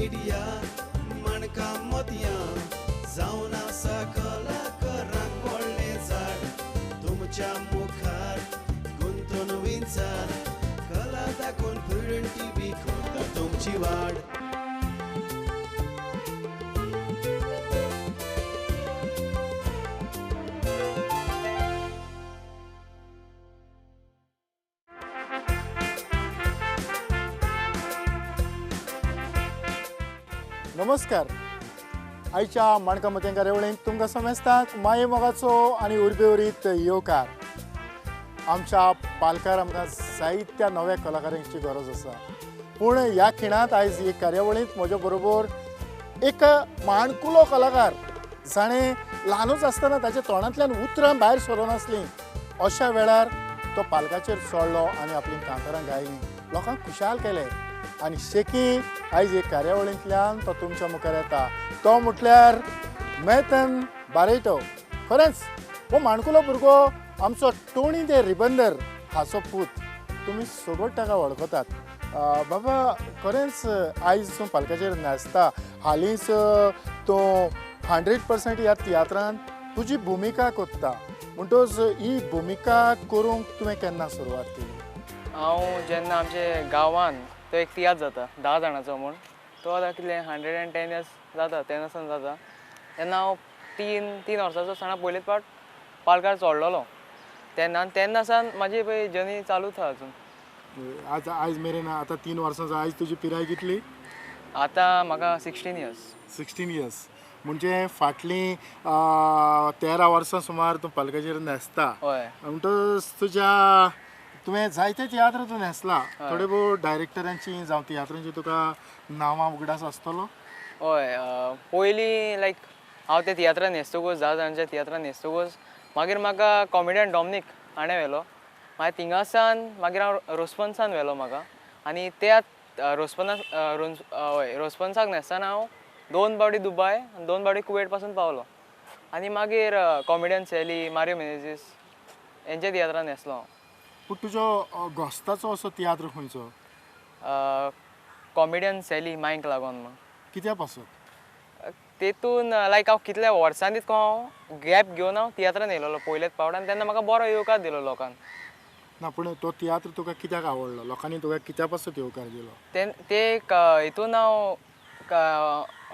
Media माणकां मोतयां जावन आसा कलाकारांक व्हडलें झाड तुमच्या मुखार गुंतून विंचार कला दाखोवन प्रुडंट टीव्ही करता तुमची वाड. नमस्कार. आयच्या माणकां मोतयां कार्यावळींत तुमकां समेस्तांक माये मोगाचो आनी उर्बेवरीत येवकार. आमच्या पालकार आमकां जायत्या नव्या कलाकारांची गरज आसा, पूण ह्या खिणांत आयज हे कार्यावळींत म्हज्या बरोबर एक माणकुलो कलाकार जाणें ल्हानूच आसतना ताच्या तोंडांतल्यान उतरां भायर सरनासलीं, अशा वेळार तो पालकाचेर चडलो आनी आपलीं कांतारां गायलीं, लोकांक खुशाल केलें आनी शेकी आयज एक कार्यावळींतल्यान तो तुमच्या मुखार येता. तो म्हटल्यार मेथन बारेटो. खरेंच हो माणकुलो भुरगो आमचो टोनी दे रिबंदर हाचो पूत. तुमी सगळो ताका वळखतात. बाबा खरेंच आयज तूं पालकाचेर न्हेसता, हालींच तूं 100% ह्या तियात्रांत तुजी भुमिका कोत्ता, म्हणटकच ही भुमिका करूंक तुवें केन्ना सुरवात केली? हांव जेन्ना आमच्या गांवांत तो एक तियात्र जाता 10 जाणांचो म्हूण, तो आतां कितले 110 इयर्स जाता तेन्ना सावन जाता. तेन्ना हांव तीन वर्सांचो आसतना पयलेच फावट पालकार चडलेलो. तेन्ना तेन्ना सावन म्हाजी पळय जर्नी चालूच आसा अजून. आज आयज मेरेन आतां 3 वर्सां, आयज तुजी पिराय कितली? आतां म्हाका 16 इयर्स. 16 इयर्स म्हणजे फाटलीं 13 वर्सां सुमार तूं पालकाचेर न्हेसता. हय. म्हणटकच तुज्या तुवें जायते तियात्र तूं न्हेसला, थोडे भोव डायरेक्टरांची जावं तियात्रांची तुका नांवां उगडास आसतलो? हय, पयलीं लायक हांव ते तियात्रान न्हेसतकूच, 10 जाणांच्या तियात्रान न्हेसतकूच मागीर म्हाका कॉमेडियन डॉमनीक हाणें व्हेलो. मागीर थिंगासान मागीर हांव रोसपन्सान व्हेलो म्हाका, आनी त्या हय रोसपन्साक न्हेसतना हांव 2 फावटी दुबाय आनी 2 फावटी कुवेट पासून पावलो. आनी मागीर कॉमेडियन सॅली, मारियो मेनेजीस हेंच्या तियात्रान न्हेसलो हांव. पूण तुजो घोस्ताचो असो तियात्र खंयचो? कॉमेडियन सॅली मायंक लागोन म्हूण. कित्या पासून? तेतून लायक हांव कितल्या वर्सांनी हांव गॅप घेवन हांव तियात्रान येयलेलो पयलेच फावट, आनी तेन्ना म्हाका बरो येवकार दिलो लोकान. ना, पूण तो तियात्र तुका कित्याक आवडलो? लोकांनी तुका कित्या पासून येवकार दिलो? ते हितून हांव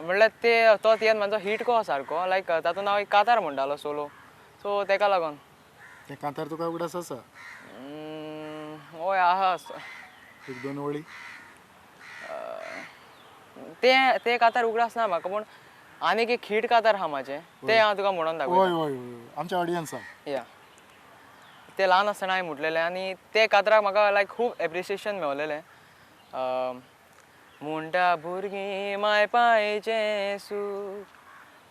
म्हणल्यार ते तो तियात्र म्हाजो हीट कसो सारको, लायक तातूंत हांव एक कांतार म्हणटालो सोलो, सो तेका लागोन. तें कांतार तुका उगडास आसा? हय आहा. एक 2 वळी? ते ते कांतार उगडास ना म्हाका, पूण आनीक एक हीट कांतार आहा म्हाजें, तें हांव तुका म्हणून दाखयता. हय हय हय, आमच्या ऑडियन्साक. या, तें ल्हान आसतना हांवें म्हटलेलें आनी ते कांताराक म्हाका लायक खूब एप्रिसिएशन मेवलेलें. म्हणटा भुरगीं माय पायचें सूख,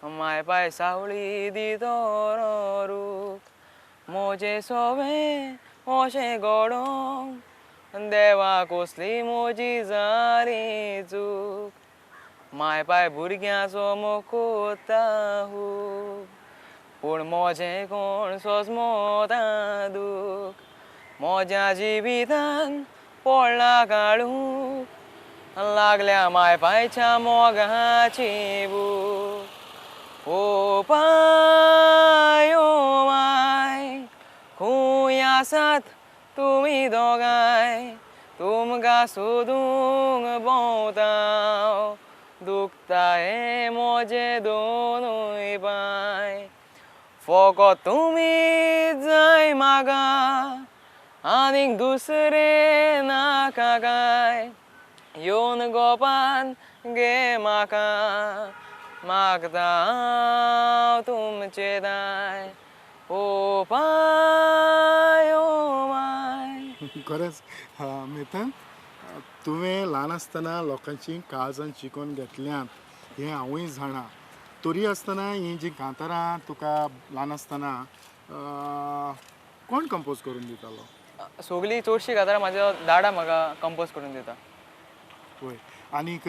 माय पाय सावळी दितो रूख, म्हजें सोवें अशें घडोवंक देवा कसली म्हजी जाली चूक, माय पाय भुरग्यांचो मोकोता हूक, पूण म्हजें कोण सोजमोता दूख, म्हज्या जिवितान पडला काळूक, लागल्या माय पायच्या मोगाची भूक. ओ पाय ओ my खूंय आसात तुमी दोगांय, तुमकां सोदूंक भोंवता हांव, दुखता हे म्हजे दोनूय पांय, फकत तुमी जाय म्हाका आनीक दुसरें नाका कांय, येवन गोपान गे म्हाका मागता हांव तुमचें दाय. ओ पाय ओ my. खरेंच मेथन, तुवें ल्हान आसतना लोकांची काळजान शिकोवन घेतल्यांत हें हांवूय जाणा. तरी आसतना हीं जीं कांतारां तुका ल्हान आसतना कोण कंपोज करून दितालो? सगळीं चडशीं कांतारां म्हाजो दाडा म्हाका कंपोज करून दिता. वय. आनीक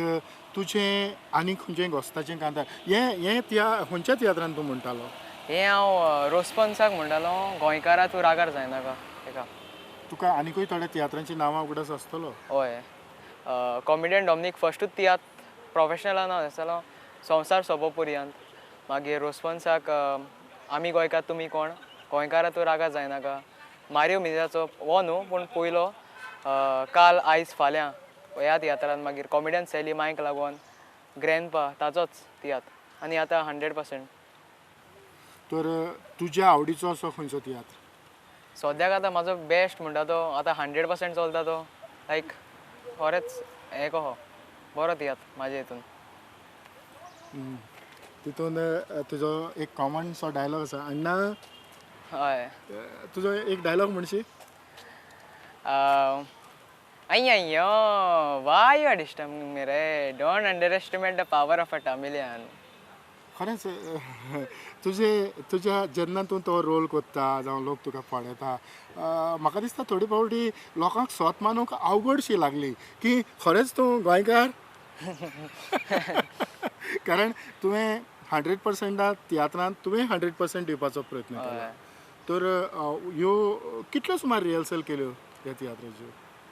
तुजें आनीक खंयचें घोस्ताचें कांतार हें हें खंयच्या तियात्रान तूं म्हणटालो? हें हांव रोसपन्साक म्हणटालो, गोंयकारा तूं रागार जायनाका तेका. तुका आनीकूय थोड्या तियात्रांची नांवां उगडास आसतलो? हय, कॉमेडियन डॉमनीक फर्स्टूच तियात्र प्रोफेशनला ना जालो संवसार सोंपो पुरयांत, मागीर रोजफन्साक आमी गोंयकार तुमी कोण, गोंयकारा तूं रागा जायनाका, मारियो मिनेजाचो हो न्हू पूण पयलो काल आयज फाल्यां ह्या तियात्रान, मागीर कॉमेडियन सॅली मायक लागोन, ग्रॅनपा ताजोच तियात्र आनी आतां 100%. तर तुज्या आवडीचो असो खंयचो तियात्र? सद्याक आतां म्हाजो बेस्ट म्हणटा तो आतां 100% चलता तो लायक खरेंच हें कहो बरो तियात्र म्हाजे हितून. तितून तुजो एक कॉमनसो डायलॉग आसा अण्णा. हय, तुजो एक डायलॉग म्हणशी? अय्यो why you are disturbing me रे, don't underestimate the power of a Tamilian. खरेंच तुजे तुज्या जेन्ना तूं तो रोल करता जावं लोक तुका पळयता, म्हाका दिसता थोडे फावटी लोकांक सोत मानूंक अवघडशी लागली की खरेंच तूं गोंयकार, कारण तुवें 100% तियात्रांत तुवें 100% दिवपाचो प्रयत्न केला. तर ह्यो कितल्यो सुमार रिहर्सल केल्यो ह्या तियात्राच्यो?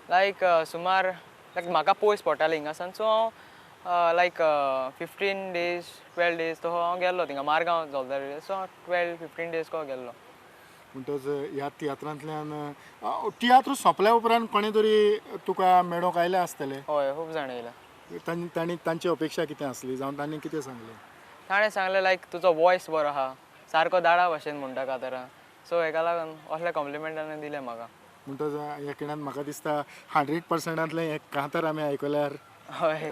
लायक सुमार लायक म्हाका पयस पडटालें हिंगासान, सो हांव लायक 15 days 12 days तो हांव गेल्लो थिंगा मारगांव चलताले, सो हांव 12-15 days को गेल्लो. म्हणटच ह्या तियात्रांतल्यान तियात्र सोंपल्या उपरांत कोणें तरी तुका मेळोंक आयले आसतले? हय, खूब जाण येयले. तांणी तांची अपेक्षा कितें आसली जावं तांणी कितें सांगलें? ताणें सांगलें लायक तुजो वॉयस बरो आहा, सारको दाडा भशेन म्हणटा कातरां, सो हेका लागून असले कॉम्प्लिमेंट ताणें दिले म्हाका. म्हणटच ह्या खिणान म्हाका दिसता 100%तलें एक कांतार आमी आयकल्यार. हय.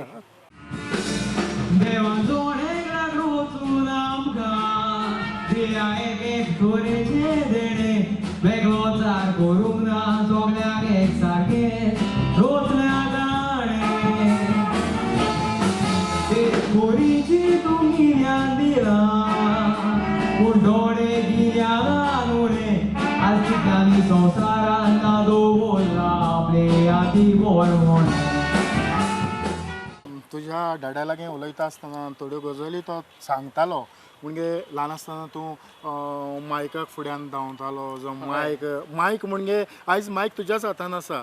तुज्या डाड्या लागीं उलयता आसतना थोड्यो गजाली तो सांगतालो, म्हणजे ल्हान आसतना तूं मायकाक फुड्यान धांवतालो, जावं मायक मायक म्हणजे आयज मायक तुज्याच हातान आसा,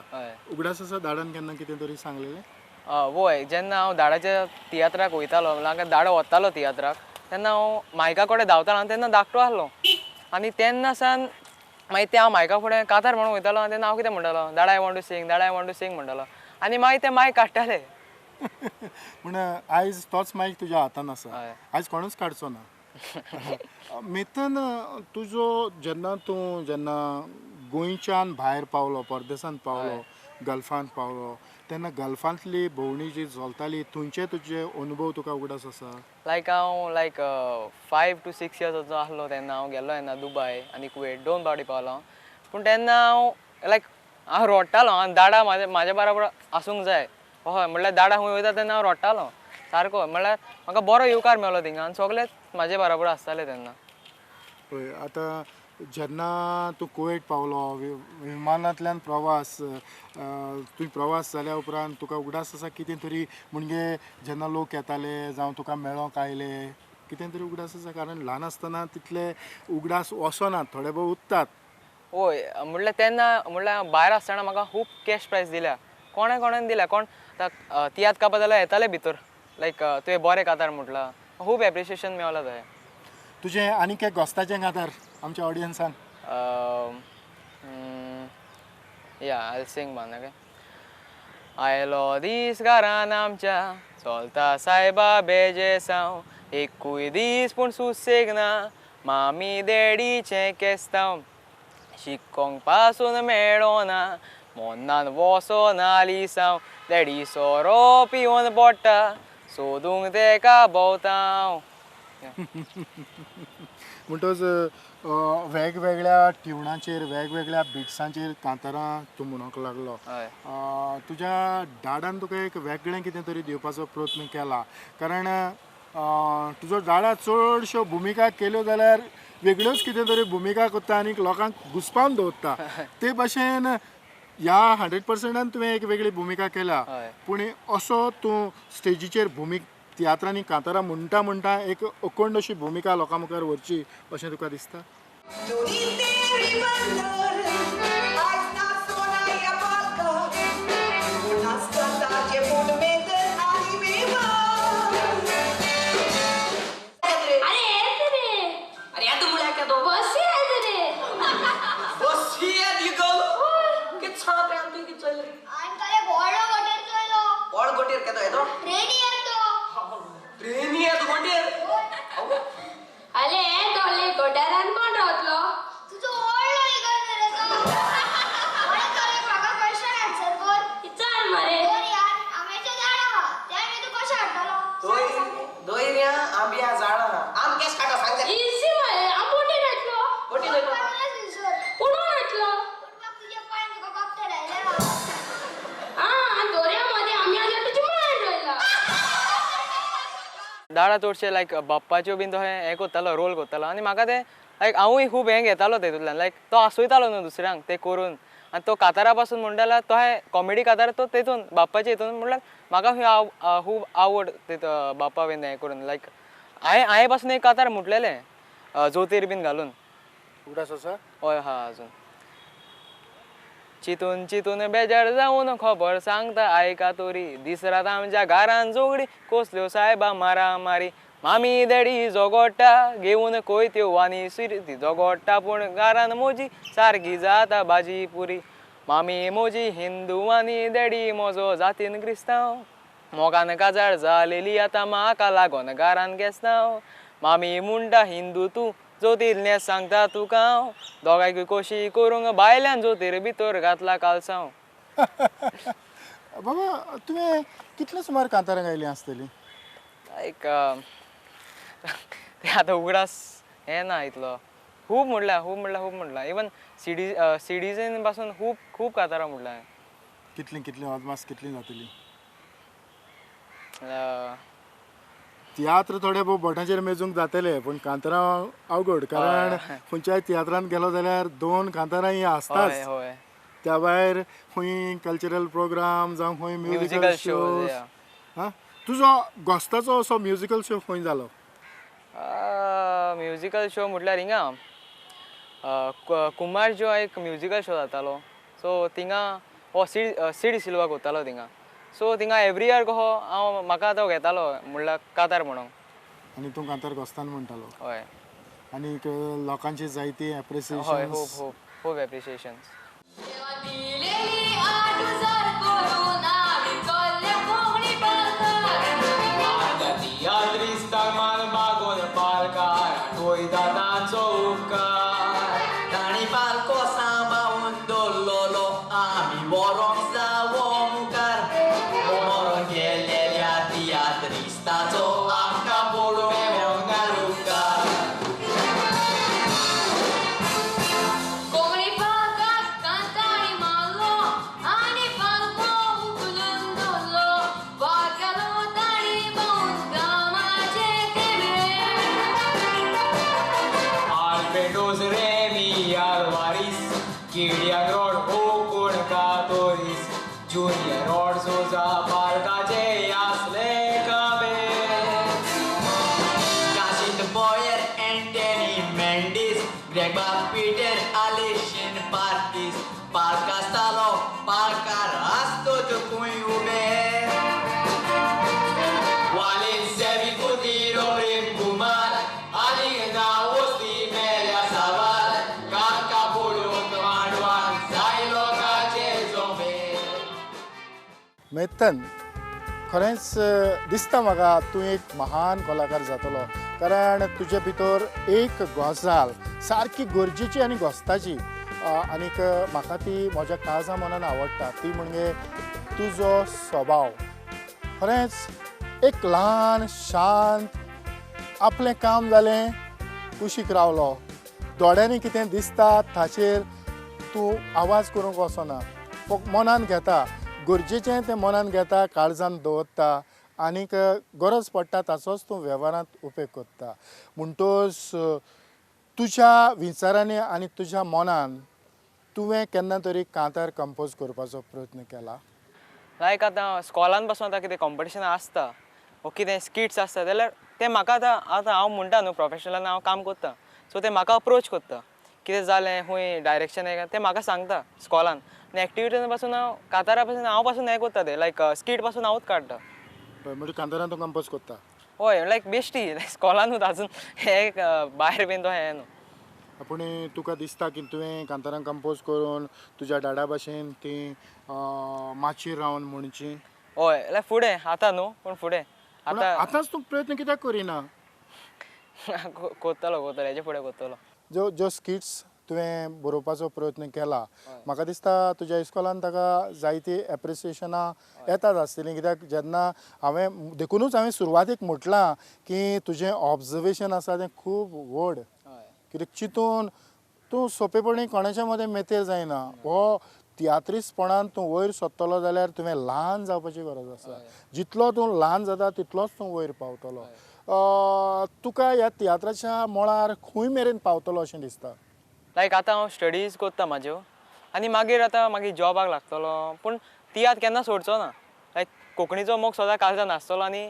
उगडास आसा दाडान केन्ना कितें तरी सांगलेलें? वय, जेन्ना हांव दाडाच्या तियात्राक वयतालो, म्हणल्यार दाडो वतालो तियात्राक, तेन्ना हांव मायका कडेन धांवतालो आनी तेन्ना धाकटो आसलो, आनी तेन्ना सान मागीर ते हांव मायका फुडें कातार म्हणून वयतालो आनी तेन्ना हांव कितें म्हणटालो, Dada I want to sing, Dada I want to sing म्हणटालो, आनी मागीर ते मायक काडटाले. पूण आयज तोच मायक तुज्या हातान आसा, आयज कोणूच काडचो ना. मिथन, तुजो जेन्ना तूं जेन्ना गोंयच्यान भायर पावलो, परदेसांत पावलो, गल्फांत पावलो, तेन्ना गल्फांतली भोंवणी जी चलताली थंयचे तुजे अनुभव तुका उगडास आसा? लायक हांव लायक 5 to 6 years आसलो तेन्ना हांव गेल्लो तेन्ना दुबाय आनी कुवेट 2 फावटी पावलो. पूण तेन्ना हांव लायक हांव रडटालो आनी दाडा म्हाज्या बरोबर आसूंक जाय, हय म्हणल्यार दाडा खंय वयता तेन्ना हांव रडटालो सारको, म्हणल्यार म्हाका बरो येवकार मेळ्ळो थिंगा आनी सगळेच म्हाजे बरोबर आसताले तेन्ना. पळय आतां जेन्ना तूं कुवेट पावलो, विमानांतल्यान प्रवास, तुवें प्रवास जाल्या उपरांत तुका उगडास आसा कितें तरी, म्हणजे जेन्ना लोक येताले जावं तुका मेळोंक आयले, कितें तरी उगडास आसा? कारण ल्हान आसतना तितले उगडास वचनात, थोडे भोव उरतात. हय, म्हणल्यार तेन्ना म्हणल्यार भायर आसतना म्हाका खूब कॅश प्रायज दिल्या, कोणें कोणें दिल्या, कोण आतां तियात्र कापत जाल्यार येताले भितर लायक तुवें बरें कातार म्हटलां, खूब एप्रिशिएशन मेवलां थंय. तुजें आनीक एक गोस्ताचें कातार आमच्या ऑडियन्सान? या I sing one. Okay. आयलो दीस घरान आमच्या चलता सायबा बेजेसांव, एकूय दीस पूण सुसेग ना, मामी डॅडीचें केस्तांव, शिकोंक पासून मेळोना, मोन्नान वोसोना लिसांव, डॅडी सोरो पिवन पडटा, सोदूंक तेका भोंवता हांव. म्हणटच वेगवेगळ्या ट्युनाचेर वेगवेगळ्या बिट्सांचेर कांतारां तूं म्हणूंक लागलो. तुज्या डाडान तुका एक वेगळें कितें तरी दिवपाचो प्रयत्न केला, कारण तुजो डाडा चडश्यो भुमिका केल्यो जाल्यार वेगळ्योच कितें तरी भुमिका करता आनी लोकांक घुसपावन दवरता. ते भाशेन ह्या 100%आन तुवें एक वेगळी भुमिका केल्या, पूण असो तूं स्टेजीचेर तियात्रांनी कांतारां म्हणटा म्हणटा एक अखंड अशी भुमिका लोकां मुखार व्हरची अशें तुका दिसता? तुवें कितें चोयलें रे? हांवें काल एक व्हडलो गोटेर चोयलो. व्हड गोटेर केदो येदो? ट्रेनी येतो. ट्रेनी येतो गोटेर? आले डोले गोट्यारान कोण रावतलो? तुजो व्हडलो इगर्ज रे तो. म्हणून तर एक म्हाका क्वेश्चन आन्सर कर. विचार मरे. दोरयान आंब्याचें झाड आहा, तें आमी तूं कशें हाडटलो? दोयऱ्या आंब्या झाड आहा, आम केश काडटा सांग जाय. इजी मरे, हांव बोटीन येतलो. बोटीन येतलो. उडून येतलो. उडपाक तुज्या पांय तुका बाबटे लायले ना. आं, दोरया मदें आंब्या झाड तुजी मांड रोयला. दाडा चडशे लायक बाप्पाच्यो बीन तो हें करतालो, रोल करतालो आनी म्हाका तें लायक हांवूय खूब हें घेतालो तेतूंतल्यान. लायक तो आसयतालो न्हू दुसऱ्यांक तें करून, आनी तो कातारा पासून म्हणटा जाल्यार तो हे कॉमेडी कातार तो तेतून बाप्पाचे हितून म्हणल्यार म्हाका खूब आवड तेतून बाप्पा बीन हें करून. लायक हांवें पासून एक कातार म्हटलेलें जोतीर बीन घालून. उगडास आसा? हय हा अजून. चितून चितून बेजार जावन खबर सांगता आयका तोरी, दीस रात आमच्या घरान झगडी कसल्यो सायबा मारामारी, मामी डॅडी झगडटा घेवन कोयत्यो आनी सुरी, ती झगडटा पूण घरान म्हजी सारकी जाता भाजी पुरी, मामी म्हजी हिंदू आनी डॅडी म्हजो जातीन क्रिस्तांव, मोगान काजार जालेली आतां म्हाका लागोन घरान गेस्तांव, मामी म्हणटा हिंदू तूं जोतीर न्हेस सांगता तुका हांव, दोगांयकूय खोशी करूंक भायल्यान जोतीर भितर घातला कालसांव. बाबा, तुवें कितले सुमार कांतारां गायलीं आसतलीं? लायक ते आतां उगडास हें ना इतलो. खूब म्हणल्यार खूब म्हणल्यार खूब म्हणलां. इवन सिडीजीन पासून खूब खूब कांतारां म्हणलां हांवें. कितलीं कितलीं अदमास कितलीं जातलीं? तियात्र थोडे भोव बोटांचेर मेजूंक जातले, पूण कांतारां अवघड, कारण खंयच्याय तियात्रांत गेलो जाल्यार दोन कांतारां हीं आसताच. त्या भायर खंय कल्चरल प्रोग्राम जावं खंय म्युजिकल शो. हां, तुजो गोस्ताचो असो म्युजिकल शो खंय जालो? म्युजिकल शो म्हटल्यार हिंगा कुमार जो एक म्युजिकल शो जातालो, सो थिंगा हो सीड सिल्वा करतालो थिंगा. सो थिंगा एवरी इयर कहो हांव म्हाका तो घेतालो म्हणल्यार कातार म्हणूंक. आनी तूं कांतार गोस्तान म्हणटालो? हय. आनी लोकांची जायती एप्रिसिएशन? हय, खूब खूब खूब एप्रिसिएशन्स. मेतन, खरेंच दिसता म्हाका तूं एक महान कलाकार जातलो, कारण तुजे भितर एक गजाल सारकी गरजेची आनी गोस्ताची, आनीक म्हाका ती म्हज्या काळजा मनान आवडटा, ती म्हणजे तुजो स्वभाव. खरेंच एक ल्हान शांत, आपलें काम जालें कुशीक रावलो, दोळ्यांनी कितें दिसता ताचेर तूं आवाज करूंक वचना, फक्त मनान घेता, गरजेचें तें मनान घेता, काळजान दवरता आनीक गरज पडटा ताचोच तूं वेव्हारांत उपेग करता. म्हणटच तुज्या विचारांनी आनी तुज्या मनान तुवें केन्ना तरी कांतार कंपोज करपाचो प्रयत्न केला? लायक आतां स्कॉलान पासून आतां कितें कॉम्पिटिशन आसता वो कितें स्किट्स आसता जाल्यार तें म्हाका आतां आतां हांव म्हणटा न्हू प्रोफेशनलान हांव काम करता, सो तें म्हाका अप्रोच करता, कितें जालें खंय डायरेक्शन हें तें म्हाका सांगता स्कॉलान. आनी एक्टिविटीज पासून हांव कातारा पासून हांव पासून हें करता तें लायक स्कीट पासून हांवूच काडटा. म्हणजे कांतारान तूं कंपोज करता? हय, लायक बेश्टी लायक स्कॉलानूच आजून हें भायर बीन तो हें न्हू. पूण तुका दिसता की तुवें कांतारां कंपोज करून तुज्या डाडा भाशेन ती माचयेर रावन म्हणची? हय, लायक फुडें आतां न्हू, पूण फुडें. आतां आतांच तूं प्रयत्न कित्याक करिना? कोत्तलो कोत्तलो, हेजे फुडें कोत्तलो. ज्यो ज्यो स्किट्स तुवें बरोवपाचो प्रयत्न केला, म्हाका दिसता तुज्या इस्कॉलान ताका जायतीं एप्रिसिएशनां येतात आसतलीं. कित्याक जेन्ना हांवें, देखुनूच हांवें सुरवातीक म्हटलां की तुजें ऑब्जर्वेशन आसा तें खूब व्हड. कित्याक चिंतून तूं सोंपेपणी कोणाच्या मदें मेतेर जायना. हो तियात्रिस्तपणान तूं वयर सरतलो जाल्यार तुवें ल्हान जावपाची गरज आसा. जितलो तूं ल्हान जाता तितलोच तूं वयर पावतलो. तुका ह्या तियात्राच्या मळार खंय मेरेन पावतलो अशें दिसता? लायक आतां हांव स्टडीज कोत्ता म्हाज्यो आनी मागीर आतां मागीर जॉबाक लागतलो, पूण तियात्र केन्ना सोडचो ना. लायक कोंकणीचो मोग सदां काळजान आसतलो आनी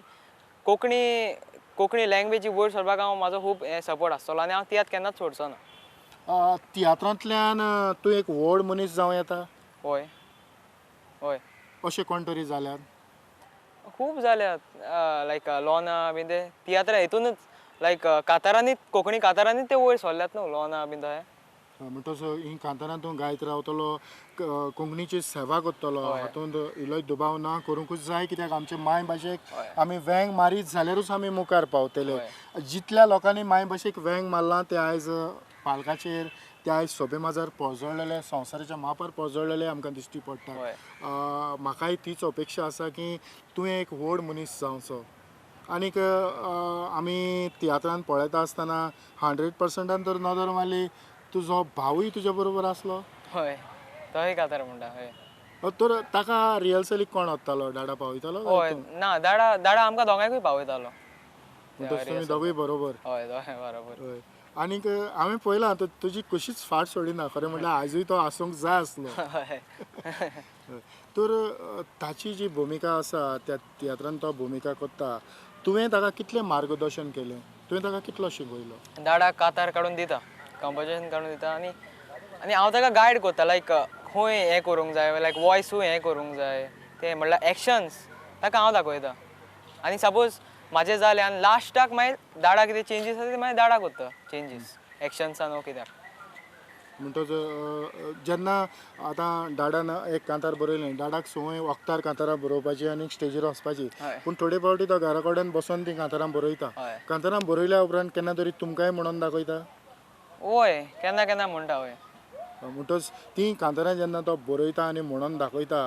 कोंकणी कोंकणी लँग्वेजी वयर सरपाक हांव म्हाजो खूब हें सपोर्ट आसतलो आनी हांव तियात्र केन्नाच सोडचो ना. तियात्रांतल्यान तूं एक व्हड मनीस जावं येता? हय हय. अशें कोण तरी जाल्यार? खूब जाल्यात, लायक लोना बीन ते तियात्रा हितूनच, लायक कातारांनीच, कोंकणी कातारांनीच ते वयर सरल्यात न्हू, लोना बीन तशें. म्हणटच ही कांतारां तूं गायत रावतलो, कोंकणीची सेवा करतलो, हातूंत इल्लोय दुबाव ना. करूंकूच जाय, कित्याक आमचे मायभाशेक आमी वेंग मारीत जाल्यारूच आमी मुखार पावतले. जितल्या लोकांनी मायभाशेक वेंग मारलां ते आयज पालकाचेर, ते आयज सोबे माजार पोजळलेले, संवसाराच्या मापार पोजळलेले आमकां दिश्टी पडटा. म्हाकाय तीच अपेक्षा आसा की तुवें एक व्हड मनीस जावचो. आनीक आमी तियात्रान पळयता आसतना 100% तर नदर मारली, तुजो भावूय तुज्या बरोबर आसलो. हय, तोय कातार म्हणटा. हय. तर ताका रिहर्सलीक कोण वतालो? डाडा पावयतालो? हय, ना, डाडा डाडा आमकां दोगांयकूय पावयतालो. तुमी दोगूय बरोबर? हय, दोगांय बरोबर. हय. आनीक हांवें पळयलां तुजी कशीच फाट सोडिना. खरें म्हटल्यार आयजूय तो आसूंक जाय आसलो. तर ताची जी भुमिका आसा त्या तियात्रान तो भुमिका करता, तुवें ताका कितलें मार्गदर्शन केलें? तुवें ताका कितलो शिकयलो? डाडा कातार काडून दिता, कंपोजिशन काडून दिता आनी आनी हांव ताका गायड करता, लायक खंय हें करूंक जाय, लायक वॉयसूय हें करूंक जाय, ते म्हणल्यार एक्शन्स ताका हांव दाखयता. आनी सपोज म्हाजें जालें आनी लास्टाक मागीर डाडा कितें चेंजीस आसा ते मागीर डाडा करता चेंजीस एक्शन्सान वो कित्याक. म्हणटच जेन्ना आतां डाडान एक कांतार बरयलें, डाडाक संवय वखदार कांतारां बरोवपाची आनी स्टेजीर वचपाची, पूण थोडे फावटी तो घरा कडेन बसून तीं कांतारां बरयता. कांतारां बरयल्या उपरांत केन्ना तरी तुमकांय म्हणून दाखयता? हय, केन्ना केन्ना म्हणटा. हय. म्हणटच तीं कांतारां जेन्ना तो बरयता आनी म्हणून दाखयता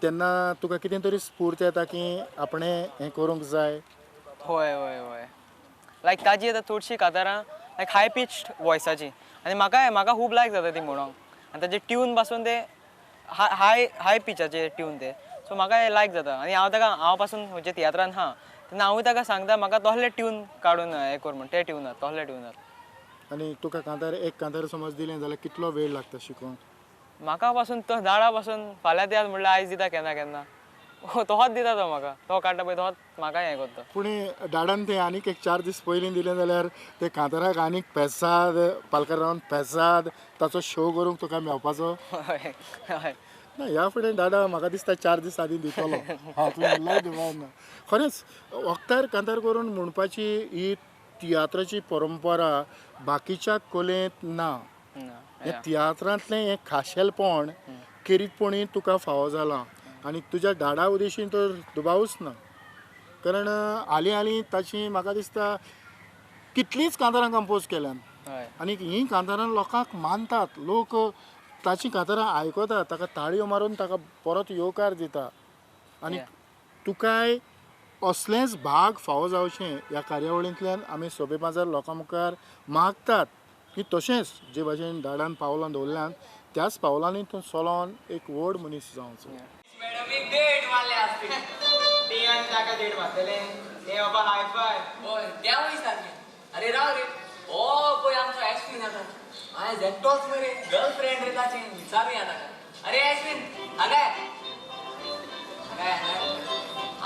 तेन्ना तुका कितें तरी स्फूर्त येता की आपणें हें करूंक जाय? हय हय हय. लायक ताजी आतां चडशीं कातारां लायक हाय पिच्ड वॉयसाची आनी म्हाका म्हाका खूब लायक जाता ती म्हणोंक, आनी ताजे ट्यून पासून ते हाय हाय पिचाचे ट्यून ते, सो म्हाका लायक जाता. आनी हांव ताका, हांव पासून खंयच्या तियात्रान आहा तेन्ना हांवूय ताका सांगता म्हाका तसले ट्यून काडून हें कर म्हण, ते ट्युनार, तसले ट्युनार. आनी तुका कांतार एक कांतार समज दिलें जाल्यार कितलो वेळ लागता शिकोवंक? म्हाका पासून तो डाडा पासून फाल्यां दियात म्हणल्यार आयज दिता, केन्ना केन्ना तोच दिता तो म्हाका, तो काडटा पळय तोच म्हाका हें करता. पूण डाडान तें आनीक एक 4 दीस पयलीं दिलें जाल्यार ते कांताराक आनीक पेसाद पालकार रावन पेसाद ताचो शो करूंक तुका मेळपाचो? हय हय. ना, ह्या फुडें डाडा म्हाका दिसता 4 दीस आदीं दितलो. हातूंत इल्लोय दुबाव ना. खरेंच वखदार कांतार करून म्हणपाची ही तियात्राची परंपरा बाकीच्या कलेंत ना. हें तियात्रांतलें हें खाशेलपण खेरीतपणी तुका फावो जालां आनी तुज्या डाडा उदेशीं तर दुबावूच ना. कारण हालीं हालीं ताची म्हाका दिसता कितलींच कांतारां कंपोज केल्यात आनी हीं कांतारां लोकांक मानतात, लोक ताचीं कांतारां आयकतात, ताका ताळयो मारून ताका परत येवकार दिता. आनी तुकाय असलेंच भाग फावो जावचें ह्या कार्यावळींतल्यान आमी सोबे माजार लोकां मुखार मागतात की तशेंच जे भाशेन डाडान पावलां दवरल्यान त्याच पावलांनी तूं चलोन एक व्हड मनीस जावचो. मॅडमीक देड मारले आसतले, ते आनी ताका देड मारतले, ते बाबा हाय फाय. हय, देवूय सारकें. अरे राव रे, हो पळय आमचो एश्विन आतां आयज एकटोच मरे, गर्लफ्रेंड रे ताचें, विचारुया ताका. अरे एश्विन, हांगा हांगा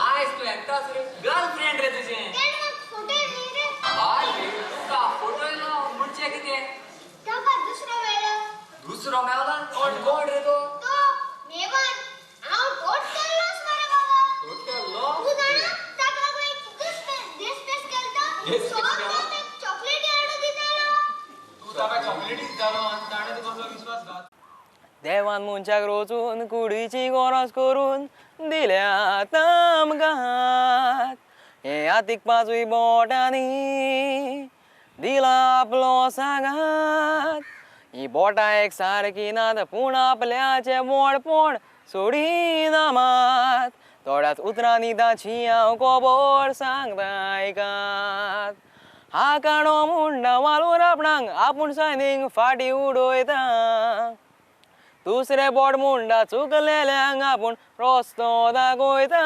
आयज तूं एकटोच रे, गर्लफ्रेंड रे तुजें. हय रे, तुका फोटो येयलो म्हणजे कितें? दुसरो मेळ्ळो. दुसरो मेवला? कोण कोण रे तो? तो मेवन. हांव टोटल लॉस मरे बाबा. Total loss? तूं जाणा ताका लागून एक डिस्पेस केलतो, सो चॉकलेटी हाडून दितालो. तूं ताका चॉकलेटी दितालो आनी ताणें तुका असो विश्वास घात. देवान मनशाक रोचून कुडीची गरज करून दिल्यात आमकां हे हातीक पांचूय बोटांनी दिला आपलो सांगात ही बोटां एक सारकी नात पूण आपल्याचें व्हडपण सोडिना मात थोड्याच उतरांनी ताची हांव खबर सांगता आयकात हा काणो मुंडा वालोर आपणाक आपूण सायनींग फाटीं उडयता दुसरे बोट मुंडा चुकलेल्यांक आपूण रस्तो दाखयता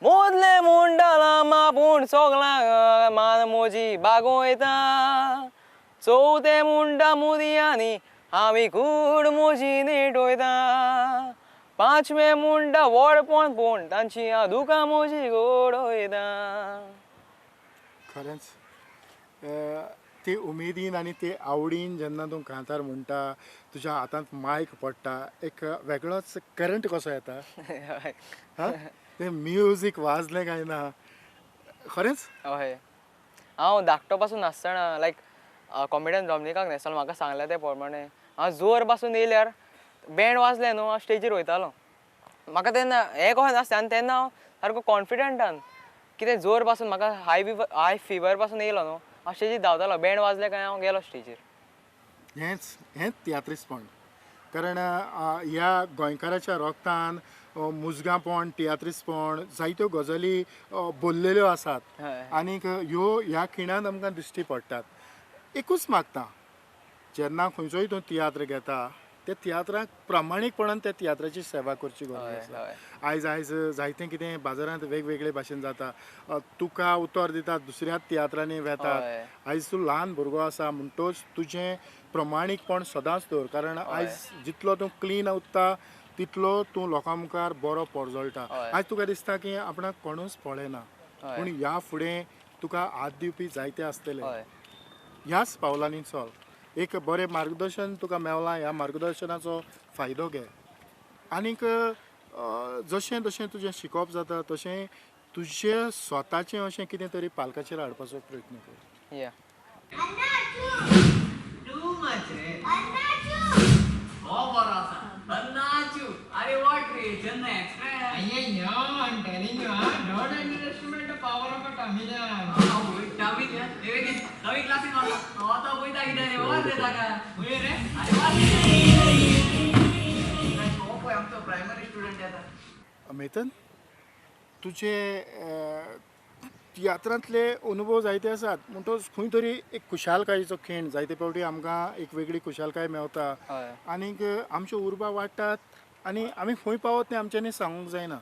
मोदले मुंडाला आपूण सगळ्यांक मान मोजी बागोयता चवथे मुंडा मुदयांनी आमी कूड मोजी नेटोयता पांचवे मुंडा व्हडपण पूण तांची हांव दुकां मोजी गोडयता. खरेंच ते उमेदीन आनी ते आवडीन जेन्ना तूं कांतार म्हणटा तुज्या हातांत मायक पडटा एक वेगळोच करंट कसो येता. हां तें म्युजीक वाजलें काय ना खरेंच. हय हांव धाकटो पासून नासतना लायक कॉमेडियन डॉमनिकाक न्हेसोन म्हाका सांगलें तें प्रमाणे हांव जोर पासून येयल्यार बँड वाजलें न्हू हांव स्टेजीर वयतालो. म्हाका तेन्ना हें कशें नासलें आनी तेन्ना हांव सारको कॉन्फिडंटान कितें जोर पासून म्हाका हाय फिवर पासून येयलो न्हू हांव स्टेजीर धांवतालो. बँड वाजलें काय हांव गेलो स्टेजीर. हेंच हेंच तियात्रिस्तपण. कारण ह्या गोंयकाराच्या रोगतान मुजगांपण तियात्रिस्तपण जायत्यो गजाली बोल्लेल्यो आसात आनीक ह्यो ह्या खिणांत आमकां दिश्टी पडटात. एकूच मागता जेन्ना खंयचोय तूं तियात्र घेता त्या तियात्राक प्रामाणीकपणान त्या तियात्राची सेवा करची गरज आसा. आयज आयज जायतें कितें बाजारांत वेगवेगळे भाशेन जाता. तुका उतर दितात दुसऱ्याच तियात्रांनी वेतात. आयज तूं ल्हान भुरगो आसा म्हणटोच तुजें प्रमाणीकपण सदांच दवर. कारण आयज जितलो तूं क्लीन उरता तितलो तूं लोकां मुखार बरो परजळटा. आयज तुका दिसता की आपणाक कोणूच पळयना पूण ह्या फुडें तुका हात दिवपी जायते आसतले. ह्याच पावलांनी चल. एक बरें मार्गदर्शन तुका मेवलां ह्या मार्गदर्शनाचो फायदो घे आनीक जशें जशें तुजें शिकप जाता तशें तुजें स्वताचें अशें कितें तरी पालकाचेर हाडपाचो प्रयत्न कर. मेतन तुजे तियात्रांतले अनुभव जायते आसात म्हणटकच खंय तरी एक खुशालकायेचो खीण जायते फावटी आमकां एक वेगळी खुशालकाय मेवता आनीक आमच्यो उर्बा वाडटात आनी आमी खंय पावत तें आमच्यांनी सांगूंक जायना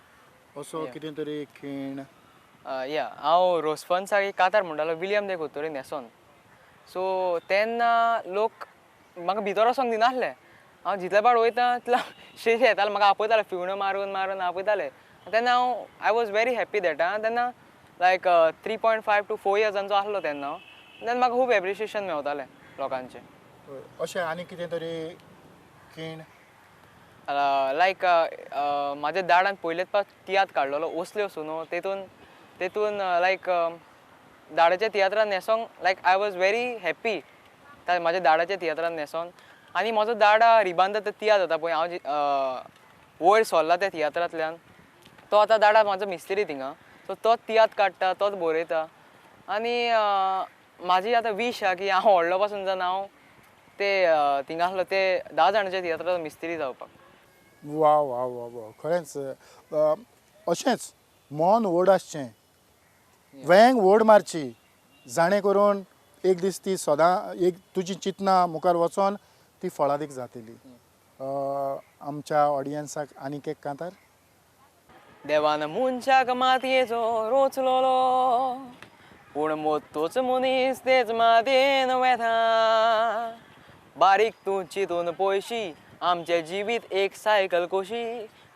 असो कितें तरी खीण. या हांव रोजफन्साक एक कांतार म्हणटालो विलियम दे कोतोरी न्हेसोन. सो तेन्ना लोक म्हाका भितर वचोंक दिनासले. हांव जितले पाट वयता तितलो स्टेजीर येताले म्हाका आपयताले फिवण्यो मारून मारून आपयताले. तेन्ना हांव I was very happy that. आं तेन्ना लायक 3.5 to 4 इयर्सांचो आसलो तेन्ना हांव. तेन्ना म्हाका खूब एप्रिशिएशन मेवतालें लोकांचें. अशें आनी कितें तरी खीण लायक म्हाज्या दाडान पयलेच पावट तियात्र काडलेलो ओसल्यो सुनो. तेतून तेतून लायक दाडाच्या तियात्रान न्हेसोंक like I was very happy म्हाज्या दाडाच्या तियात्रान न्हेसोन. आनी म्हजो दाडा रिबांदा ते तियात्र जाता पळय हांव वयर सरला त्या तियात्रांतल्यान तो आतां दाडा म्हाजो मिस्त्री थिंगा. सो तोच तियात्र काडटा तोच बरयता. आनी म्हाजी आतां वीश आहा की हांव व्हडलो पासून जावन हांव ते थिंगा आसलो ते 10 जाणांच्या तियात्राचो मिस्त्री जावपाक. वा वा वा वा खरेंच अशेंच मन व्हड आसचें वेंग व्हड मारची जाणें करून एक दीस ती सदां एक तुजी चिंतना मुखार वचोन ती फळादीक जातली. आमच्या ऑडियन्साक आनीक एक कांतार. देवान मनशाक मातयेचो रोचलोलो पूण मोतोच मनीस तेच मातयेन वेता. बारीक तूं चिंतून पयशी आमचें जिवीत एक सायकल कशी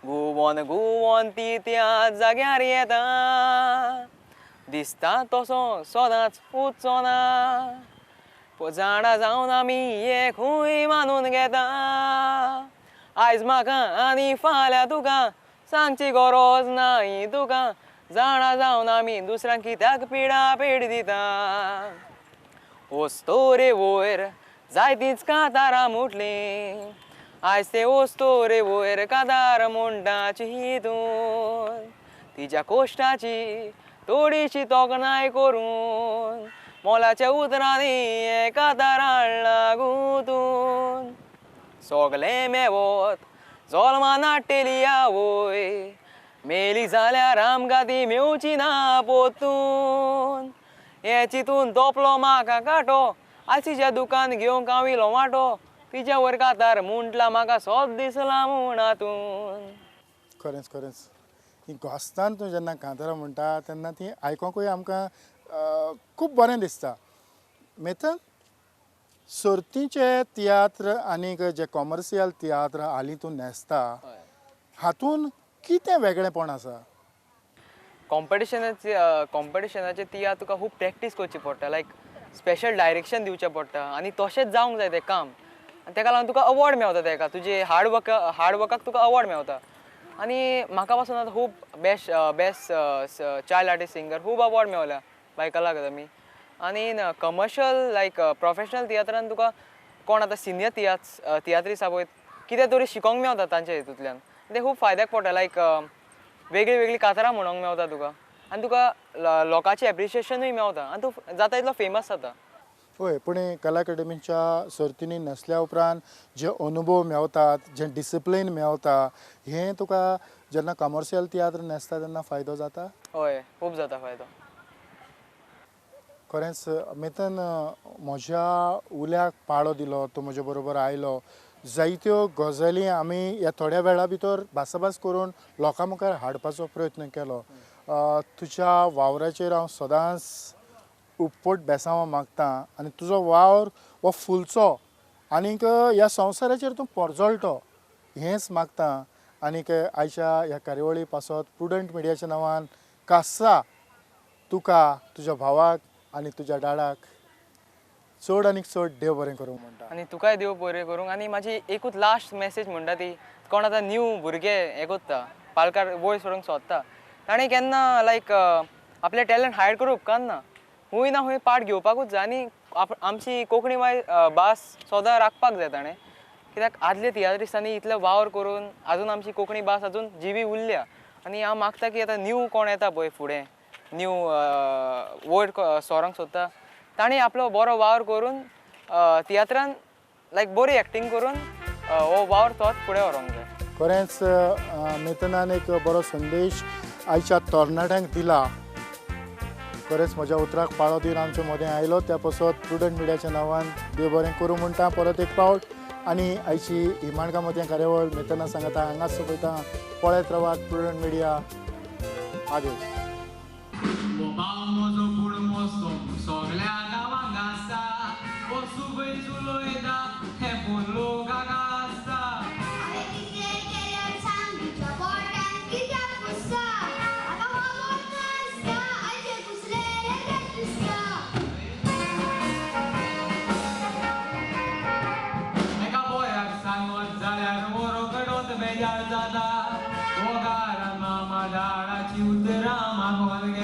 घुंवोन घुंवोन ती त्या जाग्यार येता. दिसता तसो सदांच उरचो ना जाणा जावन आमी हें खूंय मानून घेता. आयज म्हाका आनी फाल्यां तुका सांगची गरज ना ही तुका जाणा जावन आमी दुसऱ्यांक कित्याक पिडा पीड दिता. वस्तोरे वयर जायतींच कांतारां मुटलीं आयज ते वस्तोरे वयर कादार म्हणटा चिंतून तिच्या कोश्टाची थोडीशी तोखणाय करून मोलाच्या उतरांनी एका दारान गुंतून सगलें मेवत जल्मा नाडटेली आवय मेली जाल्यार आमकां ती मेवची ना पोतून हें चिंतून तोपलो म्हाका कांटो आयज तिच्या दुकान घेवंक हांव इलो वांटो तिच्या वयर कातार म्हटलां म्हाका सोद दिसलां म्हूण हातून. खरेंच खरेंच ही गोस्तान तूं जेन्ना कांतारां म्हणटा तेन्ना ती आयकोंकूय आमकां खूब बरें दिसता. मेथन, सर्तीचे तियात्र आनीक जे कॉमर्शियल तियात्र हालीं तूं न्हेसता हातून कितें वेगळेपण आसा? कॉम्पिटिशनाचे तियात्र तुका खूब प्रॅक्टीस करची पडटा, लायक स्पेशल डायरेक्शन दिवचें पडटा आनी तशेंच जावंक जाय तें काम आनी तेका लागून तुका अवॉर्ड मेवता, तेका तुजे हार्ड वर्काक तुका अवॉर्ड मेवता. आनी म्हाका पासून आतां खूब best best child artist singer खूब अवॉर्ड मेवल्या बाय कला अकादमी. आनी कमर्शियल लायक प्रोफेशनल तियात्रान तुका कोण आतां सिनियर तियात्रीस आहा पळय कितें तरी शिकोंक मेवता तांच्या हितूंतल्यान, तें खूब फायद्याक पडटा. लायक वेगळी वेगळी कातरां म्हणोंक मेवता तुका आनी तुका लोकांचें एप्रिशिएशनूय मेवता आनी तूं जाता तितलो फेमस जाता. हय, पूण कला अकादमीच्या सर्तींनी न्हेसल्या उपरांत जे अनुभव मेवतात, जें डिसिप्लीन मेवता, हें तुका जेन्ना कमर्शियल तियात्र न्हेसता तेन्ना फायदो जाता? हय, खूब जाता फायदो. खरेंच मेथन, म्हज्या उल्याक पाळो दिलो, तूं म्हजे बरोबर आयलो, जायत्यो गजाली आमी ह्या थोड्या वेळा भितर भासाभास करून लोकां मुखार हाडपाचो प्रयत्न केलो. तुज्या वावराचेर हांव सदांच उपट बेसांव मागता आनी तुजो वावर हो फुलचो आनीक ह्या संवसाराचेर तूं परजळटो हेंच मागता. आनीक आयच्या ह्या कार्यावळी पासत प्रुडंट मिडियाच्या नांवान खासा तुका, तुज्या भावाक आनी तुज्या डाडाक चड आनीक चड देव बरें करूं म्हणटा. आनी तुकाय देव बरें करूं. आनी म्हाजी एकूच लास्ट मॅसेज म्हणटा ती, कोण आतां न्यू भुरगे हें कोत्ता पालकार वयर सरूंक सोदता ताणें केन्ना लायक आपलें टॅलंट हायड करूंक उपकारना, खूंय ना खूंय पार्ट घेवपाकूच जाय. आनी आमची कोंकणी भास सदां राखपाक जाय ताणें, कित्याक आदले तियात्रिस्तांनी इतले वावर करून आजून आमची कोंकणी भास आजून जिवी उरल्या. आनी हांव मागता की आतां न्यू कोण येता पळय फुडें न्यू वयर सरोंक सोदता ताणें आपलो बरो वावर करून तियात्रान लायक बरी एक्टींग करून हो वावर तोच फुडें व्हरोंक जाय. खरेंच मेथनान एक बरो संदेश आयच्या तरणाट्यांक दिला. खरेंच म्हज्या उतराक पाळो दिवन आमचे मदें आयलो त्या पासत प्रुडंट मिडियाच्या नांवान देव बरें करूं म्हणटा परत एक पावट. आनी आयची ही माणकां मोतयां कार्यावळ मेथना सांगता हांगाच सोंपयता. पळयत रावात प्रुडंट मिडिया. आदेश. जाता, ओ गारा मामा डाळाची उतरां मागोन.